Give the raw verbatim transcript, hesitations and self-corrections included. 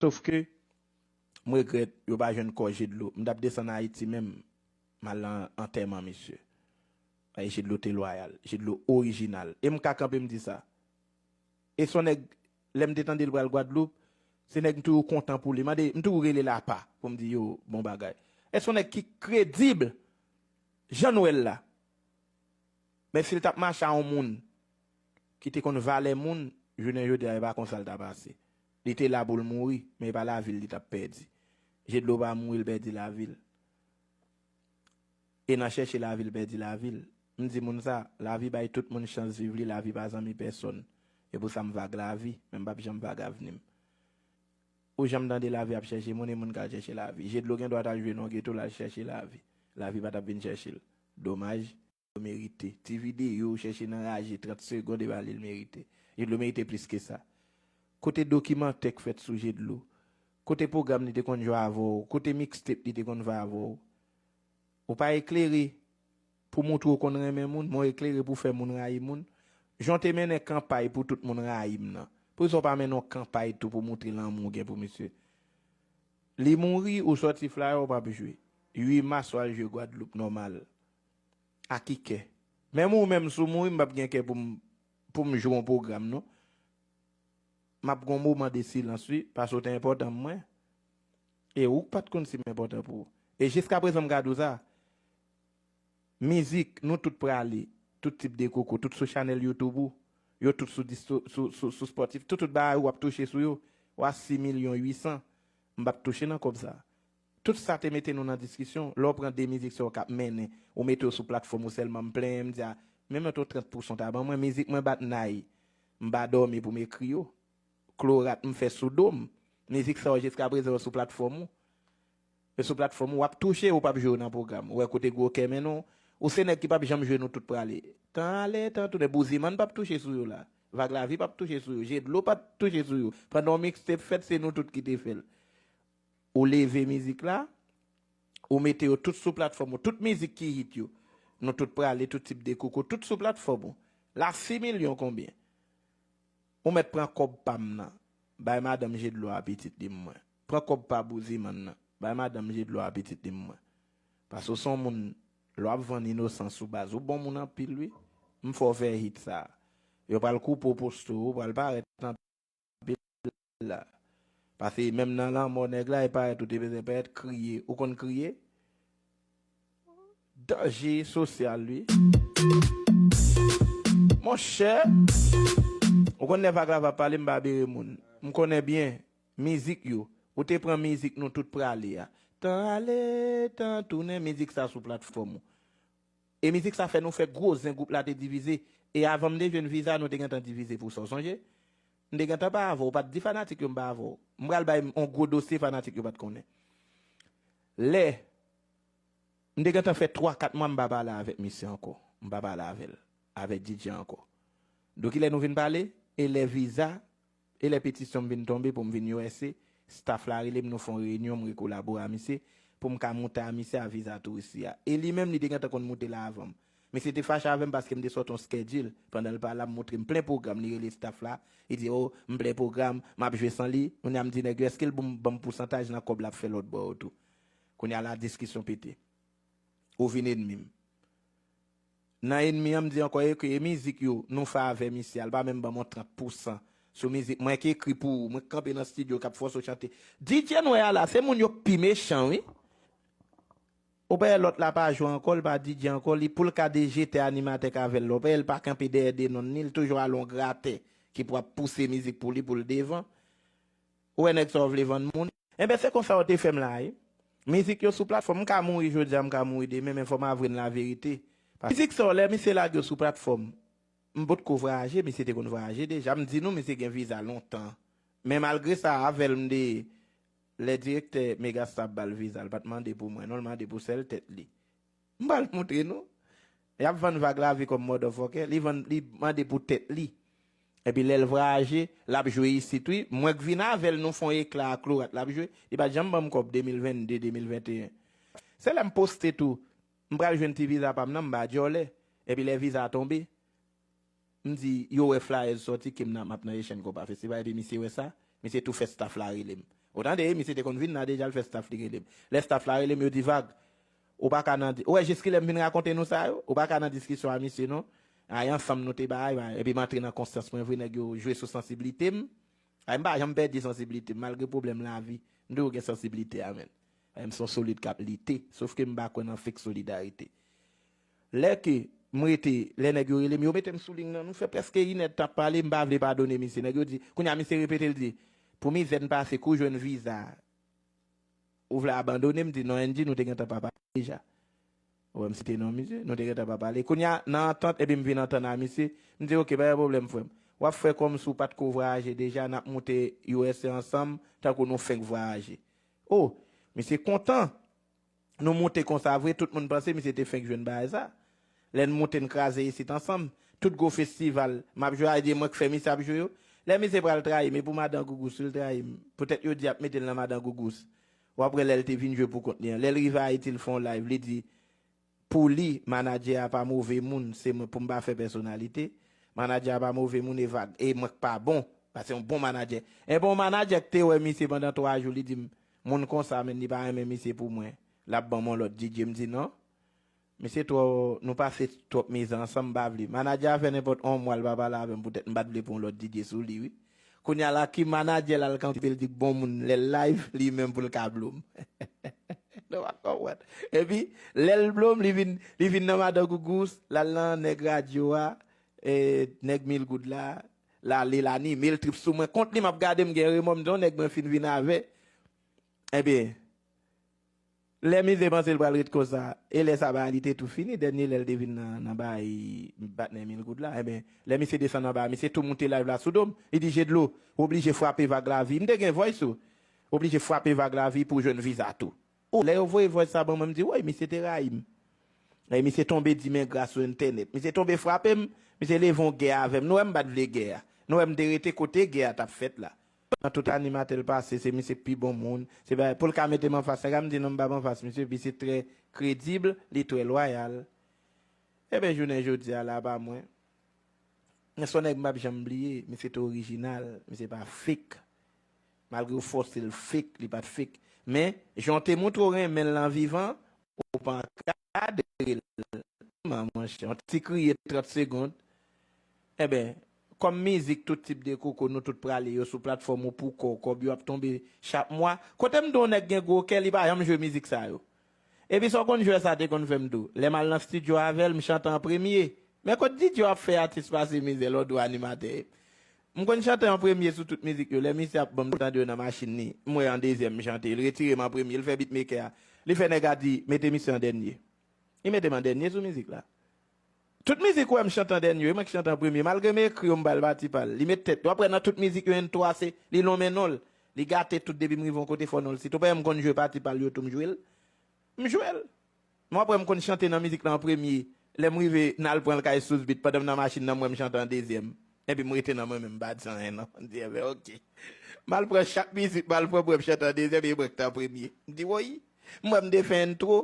Sof ke, m regrèt, yo pa jwenn kò Jedlo. M t ap desann Ayiti menm, m al nan antèman misye. Ay, Jedlo te lwayal, Jedlo orijinal. E m ka kanpe m di sa. E se yon nèg, lè m te tande l pral Gwadloup, se nèg m toujou kontan pou li. Mande, m toujou rele l apa pou m di yo bon bagay. E se yon nèg ki kredib, jan n wè l la. Men si l t ap mache a yon moun ki te konn valè moun, jounen jodi a, e pa konsa l ta pase. Li te la pou l mouri, men e pa lavi l li t ap pèdi. Jedlo pa mouri, l pèdi lavi l. E nan chèche lavi l pèdi lavi l. M di moun sa, lavi bay tout moun chans viv li, lavi pa zanmi pèsonn. E pou sa m vag lavi, men m p ap janm vag avni m. Ou janm tande lavi ap chèche moun e moun ka chèche lavi. Jedlo gen dwa t al jwe nan yon geto, l al chèche lavi. Lavi pa t ap vin chèche l. Domaj. Merite. Ti videyo, chèche nan raje trant segonn e ba li l merite. Jedlo merite plis ke sa. Kote dokimantè k fèt sou Jedlo? Kote pwogram li te konn jwe avè w? Kote mixtape li te konn fè avè w? Ou pa eklere pou moutre w konn renmen moun, men w eklere pou fè moun rayi moun. Jan w te mennen kanpay pou tout moun rayi m nan, poukisa w pa mennen yon kanpay tou pou moutre lanmou w gen pou misye? Li mouri, ou sòti flyer, ou p ap jwe. Uit mas, w al jwe Gwadloup nòmal. A ki kè? Menm ou menm, si w mouri, m p ap gen kè pou m, pou m jwe yon pwogram, non. M ap gen yon moman de silans, wi, paske w te enpòtan pou mwen. E ou k pa t konn si m enpòtan pou ou. E jiskaprezan, m ka di w sa, mizik, nou tout prale, tout tip de koko, tout sou chanèl YouTube ou, yo tout sou, dis- sou, sou, sou, sou Spotify, tout, tout bagay ou ap touche sou yo, w a sis milyon uit san, m p ap touche nan kòb sa. Tout sa te mete nou nan diskisyon. Lè w pran de mizik sa yo k ap mennen, ou mete yo sou platfòm ou sèlman, m plenyen, m di a, menm yon trant pousan ta ban mwen, mizik mwen bat nay, m pa dòmi pou m ekri yo. Klorat m fè sou do m. Mizik sa yo jiskaprezan yo sou platfòm ou. Yo sou platfòm ou, w ap touche, ou p ap jwe yo nan pwogram. Ou wè kote gwo kè mennen w. Ou se nèg ki p ap janm jwe nou tout prale. Tan ale, tan tounen, Bouzimann p ap touche sou yo la. Vag Lavi p ap touche sou yo. Jedlo p ap touche sou yo. Pandan yon mixtape fèt, se nou tout ki te fè l. Ou leve mizik la, ou mete yo tout sou platfòm ou, tout mizik ki hit yo. Nou tout prale, tout tip de koko, tout sou platfòm ou. La sis milyon konbyen? Ou mèt pran kòb pa m nan, bay madanm Jedlo a pitit li m mwen. Pran kòb pa Bouzimann nan, bay madanm Jedlo a pitit li m mwen. Paske w se yon moun, lè w ap vann inosans ou baz, ou bon moun anpil wi. M fè w fè hit sa. Yo pral koupe w poste w, ou pral parèt anpil la. Paske menm nan lanmò nèg la, e parèt ou te bezwen parèt kriye. Ou konn kriye? Danje sosyal, wi. Monchè, ou konn lè Vag Lavi ap pale, m pa bere moun. M konnen byen, mizik yo. Ou te pran mizik nou tout prale a. Tan ale, tan tounen, mizik sa sou platfòm ou. E mizik sa fè nou fè gwo zen, gwoup la te divize. E avan m te jwenn Viza, nou te gentan divize pou sa, w sonje? M te gentan pa avè w, ou pa t di fanatik yo m pa avè w. M pral bay yon gwo dosye fanatik yo pa t konnen. Lè m te gentan fè twa, kat mwa m pa pale avèk misye ankò. M pa pale avè l, avèk D J ankò. Donk, kilè nou vin pale? E lè Viza, e lè petisyon m vin tonbe pou m vin U S A, staff la rele m, nou fè yon reyinyon, m rekolabore a misye, pou m ka moute a misye a Viza Touris li a. E li menm, li te gentan konn moute la avan m. Misye te fache avè m paske m te sòti yon schedule. Pandan l pa la, m montre m plen pwogram, li rele staff la, li di, "O, m plen pwogram, m ap jwe san li." Kounye a m di nèg yo, "Èske l pou m, ban m pousantaj nan kòb l ap fè lòt bò yo tou?" Kounye a la, diskisyon pete. Ou vin enmi m. Nan enmi an, m di ankò, "E ke e mizik yo, nou fè avè misye a, l pa menm ban m yon trant pousan sou mizik mwen ki ekri pou ou, mwen k kanpe nan estidyo k ap fòse w chante." D J n wè a la, se moun yo k pi mechan, wi. Ou pa wè lòt la pa jwe ankò, l pa D J ankò, li pou l ka D J te animatè k avè l la. Ou pa wè l pa kanpe dèyè de nonn li, li toujou al yon gratè ki pou ap pouse mizik pou li, pou l devan. Ou wè nèg sa yo vle vann moun. Enben, se konsa yo te fè m la, wi. Mizik yo sou platfòm, m ka mouri jodi a, m ka mouri demen, men fò m avwe n laverite. Paske mizik sa yo, lè misye lage yo sou platfòm, m potko vwayaje, misye te konn vwayaje deja. M di nou, misye gen viza lontan. Men malgre sa, avè l, m de, lè direktè Megastar ap ba l viza, l pa t mande pou mwen, non, l mande pou sèl tèt li. M pral montre nou. Y ap vann Vag Lavi kòm motherfucker, li vann, li mande pou tèt li. Epi lè l vwayaje, l ap jwe isit, wi. Mwen k vin avè l, nou fè yon ekla a Klorat, l ap jwe. Li pa t janm ban m kòb de mil vennde, de mil venteyen. Se lè m poste tou, m pral jwenn ti viza pa m nan, m ba dyòlè. Epi lè viza a tonbe, m di, yo wè flyers sòti ke m nan, m ap nan Echèn Konpa Festival, epi misye wè sa, misye tou fè staff la rele m. Ou tande, misye te konn vin la deja, l fè staff li rele m. Lè staff la rele m, yo di, Vag, ou pa ka nan, ou wè jiskilè m vin rakonte nou sa yo? Ou pa ka nan diskisyon a misye non. Ay, ansanm nou te bay, bay. Epi m antre nan konsyans mwen vre, nèg yo jwe sou sansiblite m. Ay, m pa janm pèdi sansiblite m, malgre pwoblèm lavi. M toujou gen sansiblite a, menn. Ay, m se yon solid k ap lite, sof ke m pa kwè nan fake solidarite. Lè ke m rete, lè nèg yo rele m, yo mete m sou liy nan, nou fè prèske inèdtan ap pale, m pa vle padone misye. Nèg yo di, kounye a misye repete, l di, pou mizè n pase, kou jwenn viza, ou vle abandone? M di, non, Andy, nou te gentan pa pale deja. Ou wè, m site non misye, nou te gentan pa pale. Kounye a, nan antant, epi m vin antann a misye, m di, oke, pa gen pwoblèm, frè m. W ap fè kòmsi w pa t ko vwayaje deja, n ap moute U S A ansanm, tankou nou fenk vwayaje. O, misye kontan. Nou moute konsa vre, tout moun panse misye te fenk jwenn bagay sa. Lè n moute, n kraze isit ansanm. Tout gwo festival, m ap jwe a, e mwen k fè misye ap jwe yo. Lè misye pral trayi m, e pou madan Gougous wi l trayi m. Poutèt yo di y ap mete l nan madan Gougous. W ap wè lè l te vin jwe pou kont li an. Lè l rive Ayiti, l fè yon live, li di, pou li, manadjè a pa move moun, se mwen pou m pa fè pèsonalite. Manadjè a pa move moun, e Vag, e mwen k pa bon, paske se yon bon manadjè. E bon manadjè k te wè misye pandan twa jou, li di m, moun konsa, menn, li pa renmen misye pou mwen. L ap ban m yon lòt D J, m di non. Misye twò, nou pase twòp mizè ansanm, m pa vle. Manadjè a fè nenpòt yon mwa, l pa pale avè m, poutèt m pa t vle pran yon lòt D J sou li, wi. Kounye a la, ki manadjè l al kanpe, l di k bon moun, lè l live, li menm pou l ka blo m. Nou pa konprann. Epi, lè l blo m, li vin, li vin nan madan Gougous, l al nan nèg radyo a, e, nèg mil goud la, l ale, l anime, l trip sou mwen. Kont li, m ap gade, m gen remò, m di, yon nèg mwen fin vin avè. Ebyen, lè mizè panse l pral ret konsa, e lè sa bagay li te tou fini, dènye lè l te vin nan, nan bay patnè mil goud la, ebyen, lè misye desann anba, misye tou moute live la sou do m, li di, Jedlo, w oblije frape Vag Lavi. M te gen voice ou, w oblije frape Vag Lavi pou w jwenn viza tou. O, lè yo voye voice sa ban mwen, m di, woy, misye te rayi m. Lè misye tonbe di m engra sou entènèt. Misye tonbe frape m, misye leve yon gè avè m. Nou wè m pa t vle gè a. Nou wè m te rete kote gè a t ap fèt la. Nan tout animatè l pase, se misye k pi bon moun. Se bagay, pou l ka mete m anfas nèg la, m di non, m p ap anfas misye, misye trè kredib, li trè lwayal. Ebyen, jounen jodi a la, pa mwen. Men se yon nèg m p ap janm bliye, misye te orijinal, misye pa fake. Malgre w fòse l fake, li pa t fake. Men, jan w te montre w renmen l nan vivan, ou pa ankadre l. Man, monchè, yon ti kriye trant segonn. Enben, kòm mizik tout tip de koko, nou tout prale yo sou platfòm ou pou kò, kòb yo ap tonbe chak mwa. Kote m di w nèg gen gwo kè, li pa janm jwe mizik sa yo. Epi sa w konn jwè sa te konn fè m tou. Lè m al nan estidyo avè l, m chante an premye. Men kot D J w ap fè atis pase mizè, lè w di w animatè. M konn chante an premye sou tout mizik yo. Lè misye ap ban m tande yo nan machin li, m wè an dezyèm m chante. Li retire m an premye, li fè beatmaker a. Li fè nèg a di, mete misye an dènye. Li mete m an dènye sou mizik la. Tout mizik ou wè m chante an dènye, e mwen k chante an premye. Malgre m ekri yo, m ba l pati pa l. Li met tèt. W ap wè nan tout mizik yo, entwo a se, li lonmen non l. Li gate tout depi m rive yon kote fò non l site. Ou pa wè m konn jwe pati pa l yo tou m jwe l. M jwe l. M ap wè m konn chante nan mizik la an premye. Lè m rive, n al pran l kay Sous Beat, pandan m nan machin nan, m wè m chante an dezyèm. Epi m rete nan mwen menm, m pa di anyen non. M di, enben, oke. M al pran chak mizik, m al pran pou wè m chante an dezyèm, e mwen k t an premye. M di, woy. M wè m te fè entwo.